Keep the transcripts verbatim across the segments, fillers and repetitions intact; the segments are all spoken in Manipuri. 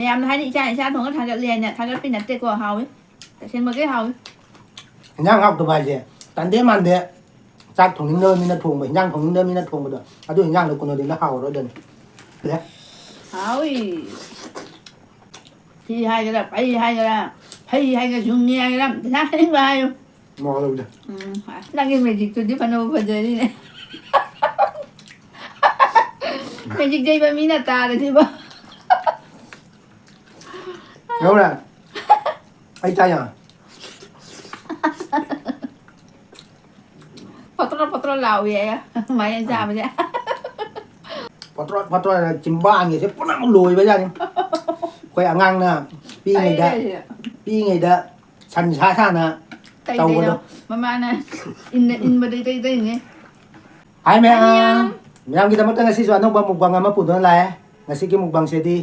ꯃꯌꯥꯝꯅ ꯍꯥꯏꯅ ꯏꯆꯥ, ꯏꯆꯥ ꯊꯣꯡꯉ ꯊꯥꯒꯠꯂꯦ ꯍꯥꯏꯅ꯫ ꯊꯥꯒꯠꯄꯤ ꯅꯠꯇꯦꯀꯣ, ꯍꯥꯎꯏ꯫ ꯇꯁꯦꯡꯕꯒꯤ ꯍꯥꯎꯏ꯫ ꯏꯟꯖꯥꯡ ꯍꯥꯎꯇꯕ ꯍꯥꯏꯁꯦ ꯇꯟꯗꯦ ꯃꯥꯟꯗꯦ꯫ ꯆꯥꯛ ꯊꯣꯡꯅꯤꯡꯗꯕ ꯃꯤꯅ ꯊꯣꯡꯕ, ꯏꯟꯖꯥꯡ ꯊꯣꯡꯅꯤꯡꯗꯕ ꯃꯤꯅ ꯊꯣꯡꯕꯗꯣ, ꯑꯗꯨ ꯏꯟꯖꯥꯡꯗꯣ ꯀꯣꯟꯅꯗꯤꯡꯗ ꯍꯥꯎꯔꯔꯣꯏꯗꯅꯤ꯫ ꯍꯥꯎꯏ꯫ ꯐꯤ ꯍꯥꯏꯒꯦꯔꯥ, ꯐꯩ ꯍꯥꯏꯒꯦꯔꯥ, ꯐꯩ ꯍꯥꯏꯒꯦꯔꯥ, ꯌꯨꯝꯅꯤ ꯍꯥꯏꯒꯦꯔꯥ, ꯄꯩꯁꯥ ꯍꯥꯏꯅꯤꯡꯕ ꯍꯥꯏꯌꯨ꯫ ꯃꯋꯥ ꯂꯧꯗꯦ꯫ ꯎꯝ, ꯅꯪꯒꯤ ꯃꯦꯖꯤꯛꯇꯨꯗꯤ ꯐꯅꯕꯨ ꯐꯖꯔꯤꯅꯦ꯫ ꯃꯦꯖꯤꯛ ꯌꯩꯕ ꯃꯤꯅ ꯇꯥꯔꯗꯤꯕꯣ꯫ ꯌꯧꯔꯦ꯫ ꯑꯩ ꯆꯥ ꯌꯥ꯫ ꯄꯣꯇ꯭ꯔꯣ ꯄꯣꯇ꯭ꯔꯣ ꯂꯥꯎꯏ ꯑꯌꯦ꯫ ꯃꯥꯏꯔꯦꯟ ꯆꯥꯕꯁꯦ꯫ ꯄꯣꯇ꯭ꯔꯣ ꯄꯣꯇ꯭ꯔꯣ ꯍꯥꯏꯅ ꯆꯤꯝꯕꯥꯟꯒꯤꯁꯦ ꯄꯨꯝꯅꯃꯛ ꯂꯣꯏꯕ ꯖꯥꯠꯅꯤ꯫ ꯑꯩꯈꯣꯏ ꯑꯉꯥꯡꯅ ꯄꯤꯛꯏꯉꯩꯗ, ꯇꯩꯔꯦ꯫ ꯄꯤꯛꯏꯉꯩꯗ ꯁꯟ ꯁꯥ ꯁꯥꯅ ꯀꯩ ꯇꯧꯕꯗꯣ꯫ ꯀꯩꯅꯣ? ꯃꯃꯥꯅ ꯏꯟꯅ ꯏꯟꯕꯗꯩ ꯇꯩ ꯇꯩꯅꯦ꯫ ꯍꯥꯏ ꯃꯌꯥꯝ꯫ ꯃꯌꯥꯝ꯫ ꯃꯌꯥꯝꯒꯤꯗꯃꯛꯇ ꯉꯁꯤꯁꯨ ꯑꯅꯧꯕ mukbang ꯑꯃ ꯄꯨꯗꯨꯅ ꯂꯥꯛꯑꯦ꯫ ꯉꯁꯤꯒꯤ mukbangꯁꯤꯗꯤ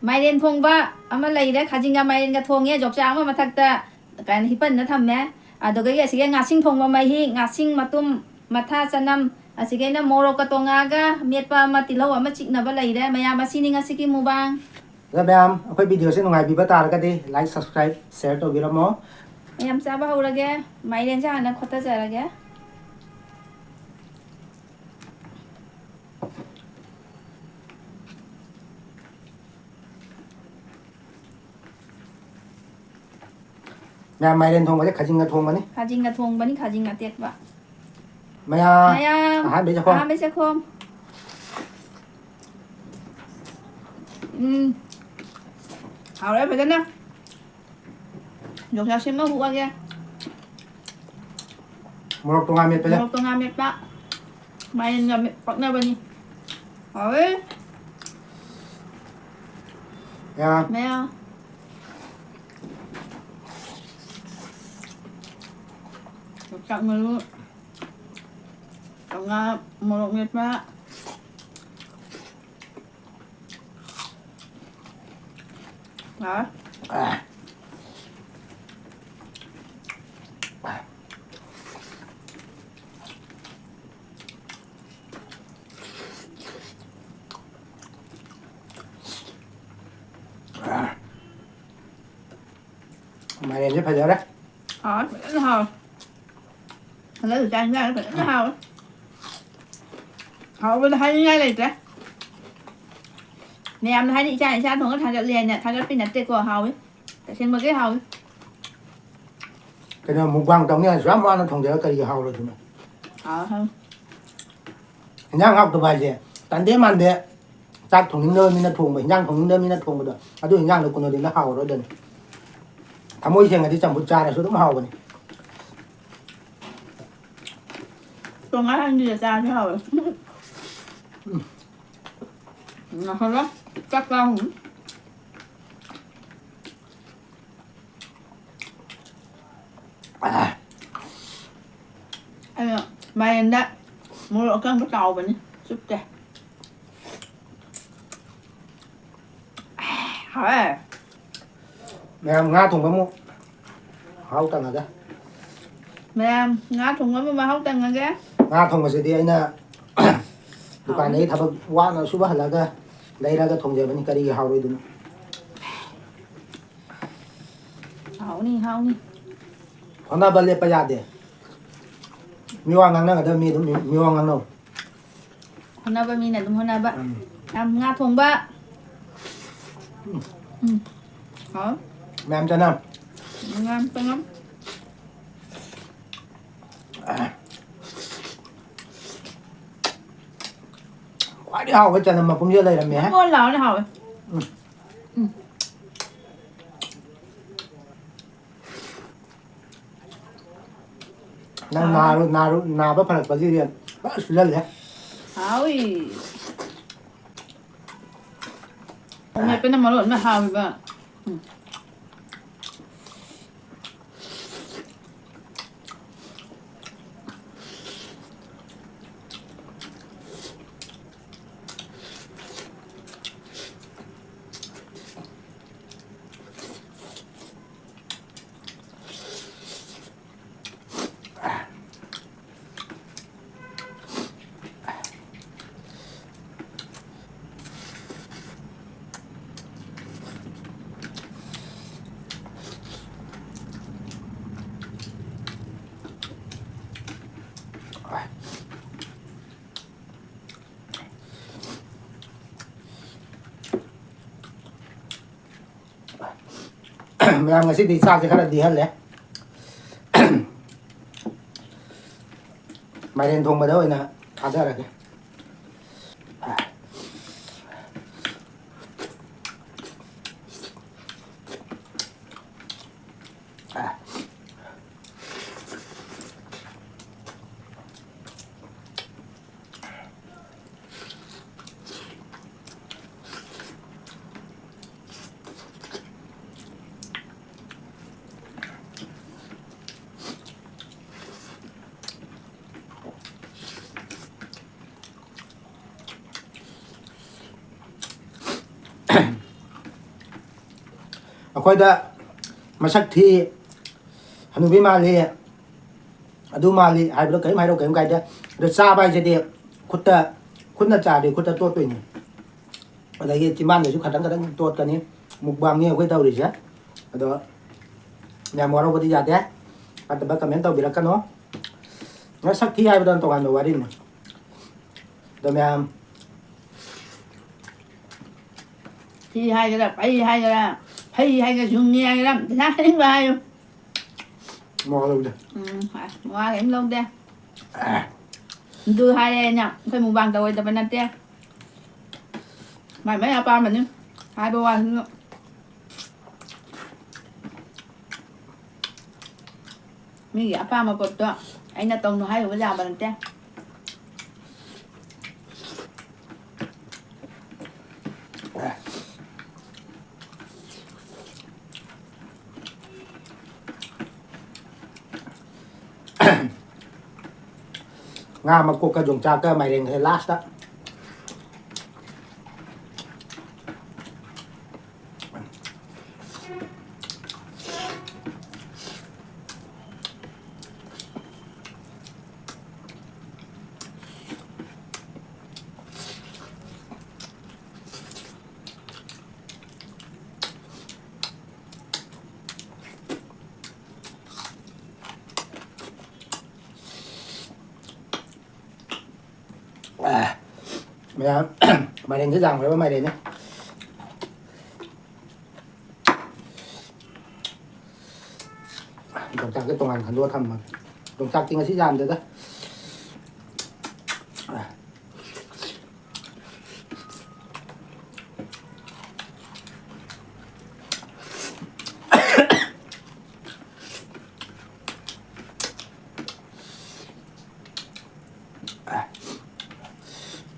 ꯃꯥꯏꯔꯦꯟ ꯊꯣꯡꯕ ꯑꯃ ꯂꯩꯔꯦ, ꯈꯥꯖꯤꯡꯒ ꯃꯥꯏꯔꯦꯟꯒ ꯊꯣꯡꯉꯦ, ꯌꯣꯡꯆꯥꯛ ꯑꯃ ꯃꯊꯛꯇ ꯀꯩꯅꯣ ꯍꯤꯞꯄꯟꯅ ꯊꯝꯃꯦ꯫ ꯑꯗꯨꯗꯒꯤ ꯑꯁꯤꯒꯤ ꯉꯥꯁꯤꯡ ꯊꯣꯡꯕ ꯃꯍꯤ, ꯉꯥꯁꯤꯡ ꯃꯇꯨꯝ, ꯃꯊꯥ ꯆꯅꯝ, ꯑꯁꯤꯒꯩꯅ ꯃꯣꯔꯣꯛꯀ ꯇꯣꯉꯥꯒ ꯃꯦꯠꯄ ꯑꯃ, ꯇꯤꯜꯍꯧ ꯑꯃ ꯆꯤꯛꯅꯕ ꯂꯩꯔꯦ꯫ ꯃꯌꯥꯝ, ꯑꯁꯤꯅꯤ ꯉꯁꯤꯒꯤ mukbang꯫ ꯑꯗꯣ ꯃꯌꯥꯝ, ꯑꯩꯈꯣꯏ videoꯁꯦ ꯅꯨꯡꯉꯥꯏꯕꯤꯕ ꯇꯥꯔꯒꯗꯤ like, subscribe, share ꯇꯧꯕꯤꯔꯝꯃꯣ꯫ ꯃꯌꯥꯝ ꯆꯥꯕ ꯍꯧꯔꯒꯦ꯫ ꯃꯥꯏꯔꯦꯟꯁꯦ ꯍꯥꯟꯅ ꯈꯣꯠꯊꯖꯔꯒꯦ꯫ ꯃꯌꯥꯝ, ꯃꯥꯏꯔꯦꯟ ꯊꯣꯡꯕꯁꯦ ꯈꯥꯖꯤꯡꯒ ꯊꯣꯡꯕꯅꯤ꯫ ꯈꯥꯖꯤꯡꯒ ꯊꯣꯡꯕꯅꯤ, ꯈꯥꯖꯤꯡ ꯑꯇꯦꯛꯄ꯫ ꯃꯌꯥꯝ, ꯃꯌꯥꯝ, ꯑꯍꯥꯟꯕꯩ ꯆꯥꯛꯈꯣꯝ꯫ ꯑꯍꯥꯟꯕꯩ ꯆꯥꯛꯈꯣꯝ꯫ ꯎꯝ꯫ ꯍꯥꯎꯔꯦ ꯐꯖꯅ꯫ ꯌꯣꯡꯆꯥꯛꯁꯤꯃ ꯍꯨꯛꯑꯒꯦ꯫ ꯃꯣꯔꯣꯛ ꯇꯣꯉꯥꯟ ꯃꯦꯠꯄꯁꯦ꯫ ꯃꯣꯔꯣꯛ ꯇꯣꯉꯥꯟ ꯃꯦꯠꯄ꯫ ꯃꯥꯏꯔꯦꯟꯒ ꯃꯦꯠ-, ꯄꯛꯅꯕꯅꯤ꯫ ꯍꯥꯎꯋꯦ꯫ ꯌꯥ꯫ ꯃꯌꯥ꯫ ꯌꯣꯡꯆꯥꯛ ꯃꯔꯨ꯫ ꯀꯧꯉꯥ ꯃꯣꯔꯣꯛ ꯃꯦꯠꯄ꯫ ꯌꯥꯔꯦ꯫ ꯃꯥꯏꯔꯦꯟꯁꯦ ꯐꯖꯔꯦ꯫ ꯍꯥꯎꯋꯦ, ꯐꯖꯅ ꯍꯥꯎꯋꯦ꯫ ꯍꯟꯗꯛꯀꯤ ꯆꯥꯛ ꯏꯟꯖꯥꯡꯁꯦ ꯐꯖꯅ ꯍꯥꯎꯋꯦ꯫ ꯍꯥꯎꯕꯗ ꯍꯥꯏꯅꯤꯡꯉꯥꯏ ꯂꯩꯇ꯭ꯔꯦ꯫ ꯃꯌꯥꯝꯅ ꯍꯥꯏꯅꯤ, "ꯏꯆꯥ, ꯏꯆꯥ ꯊꯣꯡꯉ ꯊꯥꯒꯠꯂꯦꯅ"꯫ ꯊꯥꯒꯠꯄꯤ ꯅꯠꯇꯦꯀꯣ, ꯍꯥꯎꯋꯤ꯫ ꯇꯁꯦꯡꯕꯒꯤ ꯍꯥꯎꯋꯤ꯫ ꯀꯩꯅꯣ, ꯃꯨꯛꯕꯥꯡ ꯇꯧꯅꯤ ꯍꯥꯏꯁꯨ ꯌꯥꯝ ꯋꯥꯅ ꯊꯣꯡꯖꯔꯒ ꯀꯔꯤꯒꯤ ꯍꯥꯎꯔꯣꯏꯗꯣꯏꯅꯣ? ꯍꯥꯎꯋꯦ, ꯍꯥꯎꯋꯦ꯫ ꯏꯟꯖꯥꯡ ꯍꯥꯎꯇꯕ ꯍꯥꯏꯁꯦ ꯇꯟꯗꯦ ꯃꯥꯟꯗꯦ꯫ ꯆꯥꯛ ꯊꯣꯡꯅꯤꯡꯗꯕ ꯃꯤꯅ ꯊꯣꯡꯕ, ꯏꯟꯖꯥꯡ ꯊꯣꯡꯅꯤꯡꯗꯕ ꯃꯤꯅ ꯊꯣꯡꯕꯗꯣ, ꯑꯗꯨ ꯏꯟꯖꯥꯡꯗꯣ ꯀꯣꯟꯅꯗꯤꯅ ꯍꯥꯎꯔꯔꯣꯏꯗꯣꯏꯅꯤ꯫ ꯊꯃꯣꯏ ꯁꯦꯡꯉꯗꯤ ꯆꯝꯐꯨꯠ ꯆꯥꯔꯁꯨ ꯑꯗꯨꯝ ꯍꯥꯎꯕꯅꯤ꯫ ꯇꯣꯉꯥꯟ ꯍꯟꯕꯤꯗ ꯆꯥꯔꯁꯨ ꯍꯥꯎꯋꯦ꯫ ꯉꯥꯏꯈꯣꯀꯣ, ꯆꯥꯛ ꯆꯥꯔꯨꯒꯤꯅꯤ꯫ ꯑꯩꯅ ꯃꯥꯏꯔꯦꯟꯗ ꯃꯣꯔꯣꯛ ꯑꯀꯪꯕ ꯇꯥꯎꯕꯅꯤ, ꯆꯨꯞꯇꯦ꯫ ꯍꯥꯎꯋꯦ꯫ ꯃꯌꯥꯝ ꯉꯥ ꯊꯣꯡꯕ ꯑꯃꯨꯛ ꯃꯍꯥꯎ ꯇꯪꯉꯒꯦ꯫ ꯃꯌꯥꯝ ꯉꯥ ꯊꯣꯡꯕ ꯑꯃꯨꯛ ꯃꯍꯥꯎ ꯇꯪꯉꯒꯦ꯫ ꯉꯥ ꯊꯣꯡꯕꯁꯤꯗꯤ ꯑꯩꯅ ꯗꯨꯀꯥꯟꯗꯒꯤ ꯊꯕꯛ ꯋꯥꯅ ꯁꯨꯕ ꯍꯜꯂꯒ ꯂꯩꯔꯒ ꯊꯣꯡꯖꯕꯅꯤ, ꯀꯔꯤꯒꯤ ꯍꯥꯎꯔꯣꯏꯗꯣꯏꯅꯣ? ꯍꯥꯎꯅꯤ, ꯍꯥꯎꯅꯤ꯫ ꯍꯣꯠꯅꯕ ꯂꯦꯞꯄ ꯌꯥꯗꯦ꯫ ꯃꯤ ꯋꯥ ꯉꯥꯡꯅꯒꯗꯕ ꯃꯤ ꯑꯗꯨꯝ ꯃꯤ ꯋꯥ ꯉꯥꯡꯅꯧ꯫ ꯍꯣꯠꯅꯕ ꯃꯤꯅ ꯑꯗꯨꯝ ꯍꯣꯠꯅꯕ꯫ ꯎꯝ꯫ ꯌꯥꯝ ꯉꯥ ꯊꯣꯡꯕ꯫ ꯎꯝ꯫ ꯎꯝ꯫ ꯍꯥꯎ꯫ ꯃꯌꯥꯝ ꯆꯥꯅ꯫ ꯃꯌꯥꯝ ꯆꯥꯅ꯫ ꯈ꯭ꯋꯥꯏꯗꯒꯤ ꯍꯥꯎꯕ ꯆꯅꯝ ꯃꯄꯨꯝꯁꯤꯗ ꯂꯩꯔꯝꯃꯦ꯫ ꯃꯣꯟ ꯃꯣꯟ ꯂꯥꯎꯔꯦ, ꯍꯥꯎꯋꯦ꯫ ꯎꯝ꯫ ꯎꯝ꯫ ꯅꯪ ꯍꯥꯎꯋꯦ꯫ ꯅꯥꯔꯨ-, ꯅꯥꯔꯨ-, ꯅꯥꯕ ꯐꯔꯛꯄꯒꯤ ꯐꯖꯅ ꯁꯨꯖꯜꯂꯦ꯫ ꯍꯥꯎꯋꯤ꯫ ꯑꯃꯦꯠꯄꯅ ꯃꯔꯣꯟ ꯑꯃ ꯍꯥꯎꯋꯤꯕ꯫ ꯎꯝ꯫ ꯃꯌꯥꯝ, ꯉꯁꯤꯗꯤ ꯆꯥꯛꯁꯦ ꯈꯔ ꯂꯤꯍꯜꯂꯦ꯫ ꯃꯥꯏꯔꯦꯟ ꯊꯣꯡꯕꯗ ꯑꯣꯏꯅ ꯊꯥꯗꯔꯒꯦ꯫ ꯑꯩꯈꯣꯏꯗ ꯃꯁꯛ ꯊꯤ, ꯍꯅꯨꯕꯤ ꯃꯥꯜꯂꯤ, ꯑꯗꯨ ꯃꯥꯜꯂꯤ ꯍꯥꯏꯕꯗꯣ ꯀꯔꯤꯝ ꯍꯥꯏꯔꯣ, ꯀꯔꯤꯝ ꯀꯥꯏꯗꯦ꯫ ꯑꯗꯣ ꯆꯥꯕ ꯍꯥꯏꯁꯤꯗꯤ ꯈꯨꯠꯇ, ꯈꯨꯠꯅ ꯆꯥꯔꯗꯤ ꯈꯨꯠꯇ ꯇꯣꯠꯇꯣꯏꯅꯤ꯫ ꯑꯗꯒꯤ ꯆꯤꯝꯕꯥꯟꯗꯁꯨ ꯈꯇꯪ ꯈꯇꯪ ꯇꯣꯠꯀꯅꯤ꯫ ꯃꯨꯛꯕꯥꯡꯅꯤ ꯑꯩꯈꯣꯏ ꯇꯧꯔꯤꯁꯦ꯫ ꯑꯗꯣ ꯌꯥꯝ ꯋꯥꯔꯧꯕꯗꯤ ꯌꯥꯗꯦ꯫ ꯐꯠꯇꯕ comment ꯇꯧꯕꯤꯔꯛꯀꯅꯣ꯫ ꯃꯁꯛ ꯊꯤ ꯍꯥꯏꯕꯗꯨꯅ ꯇꯣꯉꯥꯟꯕ ꯋꯥꯔꯤꯅꯤ꯫ ꯑꯗꯣ ꯃꯌꯥꯝ, ꯊꯤ ꯍꯥꯏꯒꯦꯔꯥ, ꯐꯩ ꯍꯥꯏꯒꯦꯔꯥ, ꯐꯩ ꯍꯥꯏꯒꯦꯔꯥ, ꯆꯨꯝꯃꯤ ꯍꯥꯏꯒꯦꯔꯥ, ꯄꯩꯁꯥ ꯈꯤꯇꯪ ꯍꯥꯏꯌꯨ꯫ ꯃꯋꯥ ꯂꯧꯗꯦ꯫ ꯎꯝ, ꯃꯋꯥ ꯀꯔꯤꯝ ꯂꯧꯗꯦ꯫ ꯑꯗꯨ ꯍꯥꯏꯔꯦꯅ ꯑꯩꯈꯣꯏ ꯃꯨꯛꯕꯥꯡ ꯇꯧꯔꯣꯏꯗꯕ ꯅꯠꯇꯦ꯫ ꯃꯥꯏ ꯃꯥꯏ ꯑꯄꯥꯝꯕꯅꯤ ꯍꯥꯏꯕ ꯋꯥꯁꯤꯅ꯫ ꯃꯤꯒꯤ ꯑꯄꯥꯝꯕ ꯄꯣꯠꯇꯣ ꯑꯩꯅ ꯇꯧꯅꯨ ꯍꯥꯏꯔꯨꯕ ꯌꯥꯕ ꯅꯠꯇꯦ꯫ ꯉꯥ ꯃꯀꯣꯛꯀ ꯌꯣꯡꯆꯥꯛꯀ ꯃꯥꯏꯔꯦꯟꯒꯁꯦ last꯫ ꯑꯦ, ꯃꯌꯥꯝ, ꯃꯥꯏꯔꯦꯟꯁꯦ ꯌꯥꯝꯈ꯭ꯔꯕ ꯃꯥꯏꯔꯦꯟꯅꯦ꯫ ꯌꯣꯡꯆꯥꯛꯁꯦ ꯇꯣꯉꯥꯟ ꯈꯟꯗꯣꯛꯑ ꯊꯝꯃꯒꯦ꯫ ꯌꯣꯡꯆꯥꯛꯇꯤ ꯉꯁꯤ ꯌꯥꯝꯗꯦꯗ꯫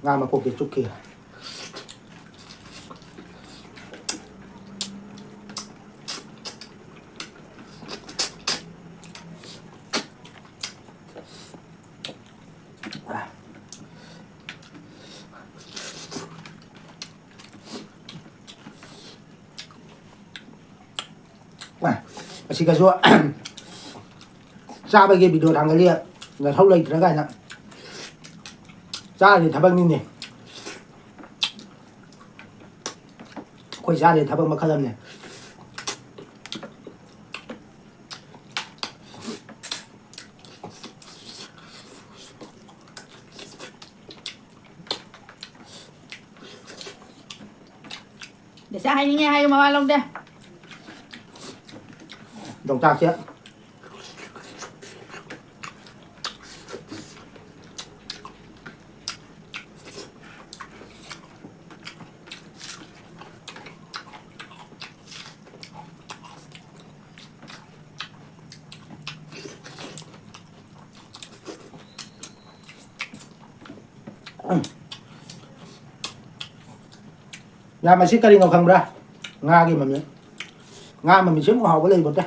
ꯉꯥ ꯃꯀꯣꯛꯁꯦ ꯆꯨꯞꯈꯤ꯫ ꯑꯁꯤꯒꯁꯨ ꯆꯥꯕꯒꯤ ꯚꯤꯗꯤꯑꯣ ꯊꯥꯡꯒꯠꯂꯤ, ꯅꯊꯧ ꯂꯩꯇ꯭ꯔꯥ ꯀꯥꯏꯅ꯫ ꯆꯥꯔꯗꯤ ꯊꯕꯛꯅꯤꯅꯦ꯫ ꯑꯩꯈꯣꯏ ꯆꯥꯔꯗꯤ ꯊꯕꯛ ꯃꯈꯜ ꯑꯃꯅꯦ꯫ ꯄꯩꯁꯥ ꯍꯥꯏꯅꯤꯡꯉꯦ ꯍꯥꯏꯌꯨ, ꯃꯋꯥ ꯂꯧꯗꯦ꯫ ꯌꯣꯡꯆꯥꯛꯁꯦ꯫ ꯌꯥꯝ, ꯑꯁꯤ ꯀꯔꯤꯅꯣ ꯈꯪꯕ꯭ꯔꯥ? ꯉꯥꯒꯤ ꯃꯃꯤꯡ꯫ ꯉꯥ ꯃꯃꯤꯡꯁꯦ ꯑꯃꯨꯛ ꯍꯥꯎꯕ ꯂꯩꯕꯣꯇꯦ꯫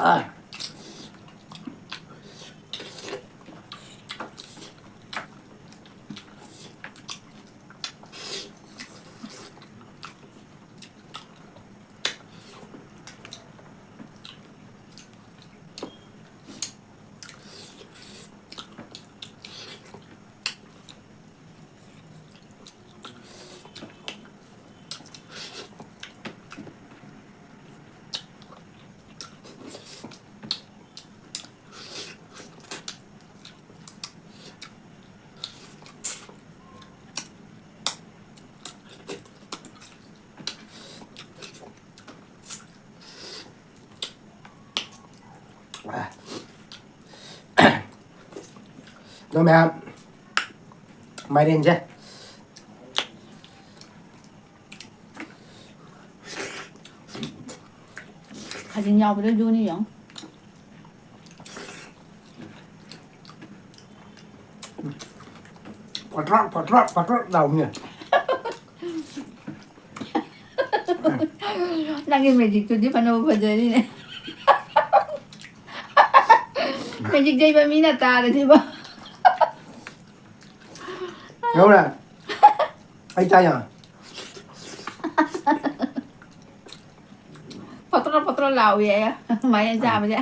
ꯑꯥ꯫ ꯑꯗꯣ ꯃꯌꯥꯝ, ꯃꯥꯏꯔꯦꯟꯁꯦ꯫ ꯈꯥꯖꯤꯡ ꯌꯥꯎꯕꯗ ꯖꯨꯅꯤ ꯌꯦꯡꯉꯨ꯫ ꯄꯠꯇ꯭ꯔꯥꯛ, ꯄꯠꯇ꯭ꯔꯥꯛ, ꯄꯠꯇ꯭ꯔꯥꯛ ꯂꯥꯎꯕꯅꯦ꯫ ꯅꯪꯒꯤ ꯃꯦꯖꯤꯛꯇꯨꯗꯤ ꯐꯅꯕꯨ ꯐꯖꯔꯤꯅꯦ꯫ ꯃꯦꯖꯤꯛ ꯌꯩꯕ ꯃꯤꯅ ꯇꯥꯔꯗꯤꯕ꯫ ꯌꯧꯔꯦ꯫ ꯑꯩ ꯆꯥ ꯌꯥ꯫ ꯄꯠꯇ꯭ꯔꯣ ꯄꯠꯇ꯭ꯔꯣ ꯂꯥꯎꯏ ꯍꯥꯏꯌꯦ꯫ ꯃꯥꯏꯔꯦꯟ ꯆꯥꯕꯁꯦ꯫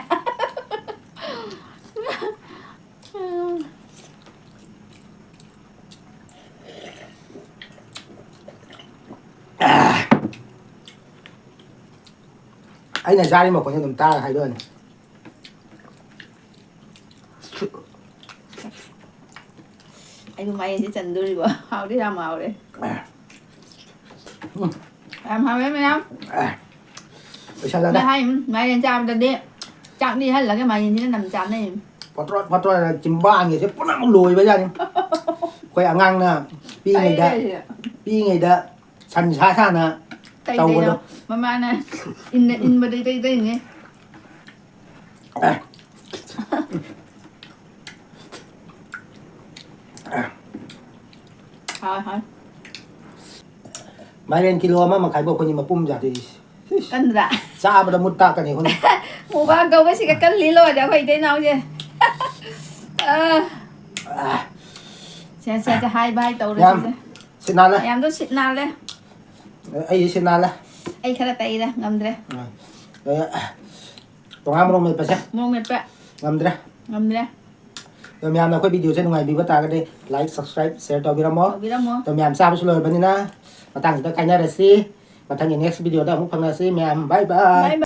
ꯑꯩꯅ ꯆꯥꯔꯤ ꯃꯈꯣꯟꯁꯦ ꯑꯗꯨꯝ ꯇꯥꯔꯒ ꯍꯥꯏꯗꯣꯛꯑꯅꯤ꯫ ꯑꯩꯕꯨ ꯃꯥꯏꯔꯦꯟꯁꯦ ꯆꯟꯗꯣꯔꯤꯕꯣ? ꯍꯥꯎꯗꯤ ꯌꯥꯝ ꯍꯥꯎꯔꯦ꯫ ꯎꯝ꯫ ꯌꯥꯝ ꯍꯥꯎꯔꯦ ꯃꯌꯥꯝ꯫ ꯑꯦ꯫ ꯂꯣꯏꯁꯜꯂꯒꯦ꯫ ꯃꯤ ꯍꯥꯏ, ꯎꯝ, ꯃꯥꯏꯔꯦꯟ ꯆꯥꯕꯗꯗꯤ ꯆꯥꯛ ꯂꯤꯍꯜꯂꯒ ꯃꯥꯏꯔꯦꯟꯁꯤꯅ ꯅꯝ ꯆꯥꯅꯩ꯫ ꯄꯣꯇ꯭ꯔꯣꯠ ꯄꯣꯇ꯭ꯔꯣꯠ ꯍꯥꯏꯅ ꯆꯤꯝꯕꯥꯟꯒꯁꯦ ꯄꯨꯝꯅꯃꯛ ꯂꯣꯏꯕꯖꯥꯠꯅꯤ꯫ ꯑꯩꯈꯣꯏ ꯑꯉꯥꯡꯅ ꯄꯤꯛꯏꯉꯩꯗ, ꯀꯩ ꯂꯩꯔꯦ? ꯄꯤꯛꯏꯉꯩꯗ ꯁꯟ ꯁꯥ ꯁꯥꯅ ꯀꯩ ꯇꯧꯕꯗꯣ꯫ ꯀꯩꯅꯣ? ꯃꯃꯥꯅ ꯏꯟꯅ ꯏꯟꯕꯗꯩ ꯇꯩ ꯇꯩꯅꯦ꯫ ꯑꯦ꯫ ꯑꯦ꯫ ꯍꯥꯎ, ꯍꯥꯎ꯫ ꯃꯥꯏꯔꯦꯟ ꯀꯤꯂꯣ ꯑꯃ ꯃꯈꯥꯏꯕꯨ ꯑꯩꯈꯣꯏꯅꯤ ꯃꯄꯨꯝ ꯆꯥꯗꯣꯏꯁꯦ꯫ ꯀꯟꯗ꯭ꯔꯥ? ꯆꯥꯕꯗ ꯃꯨꯠ ꯇꯥꯛꯀꯅꯤ ꯑꯩꯈꯣꯏꯅꯤ꯫ ꯃꯨꯛꯕꯥꯡ ꯇꯧꯕꯁꯤꯒ ꯀꯜꯂꯤ ꯂꯣꯏꯔꯦ ꯑꯩꯈꯣꯏ ꯏꯇꯩ ꯏꯅꯥꯎꯁꯦ꯫ ꯑꯥ꯫ ꯑꯥ꯫ ꯁꯦ, ꯁꯦ, ꯁꯦ, ꯍꯥꯏ ꯚꯥꯏ ꯇꯧꯔꯁꯤ ꯃꯌꯥꯝ ꯁꯦ꯫ ꯁꯤꯠ ꯅꯥꯜꯂꯦ꯫ ꯃꯌꯥꯝꯗꯣ ꯁꯤꯠ ꯅꯥꯜꯂꯦ꯫ ꯑꯩꯁꯦ ꯁꯤꯠ ꯅꯥꯜꯂꯦ꯫ ꯑꯩ ꯈꯔ ꯇꯩꯔꯦ, ꯉꯝꯗ꯭ꯔꯦ꯫ ꯑꯥ꯫ ꯑꯦ, ꯇꯣꯉꯥꯟ ꯃꯣꯔꯣꯛ ꯃꯦꯠꯄꯁꯦ꯫ ꯃꯣꯔꯣꯛ ꯃꯦꯠꯄ꯫ ꯉꯝꯗ꯭ꯔꯦ꯫ ꯉꯝꯗ꯭ꯔꯦ꯫ ꯑꯗꯣ ꯃꯌꯥꯝꯅ ꯑꯩꯈꯣꯏ video ꯁꯦ ꯅꯨꯡꯉꯥꯏꯕꯤꯕ ꯇꯥꯔꯒꯗꯤ like, subscribe, share ꯇꯧꯕꯤꯔꯝꯃꯣ꯫ ꯇꯧꯕꯤꯔꯝꯃꯣ꯫ ꯑꯗꯣ ꯃꯌꯥꯝ ꯆꯥꯕꯁꯨ ꯂꯣꯏꯔꯕꯅꯤꯅ ꯃꯇꯥꯡꯁꯤꯗ ꯀꯥꯏꯅꯔꯁꯤ꯫ ꯃꯊꯪꯒꯤ next video ꯗ ꯑꯃꯨꯛ ꯐꯪꯅꯁꯤ ꯃꯌꯥꯝ꯫ Bye bye꯫ Bye bye꯫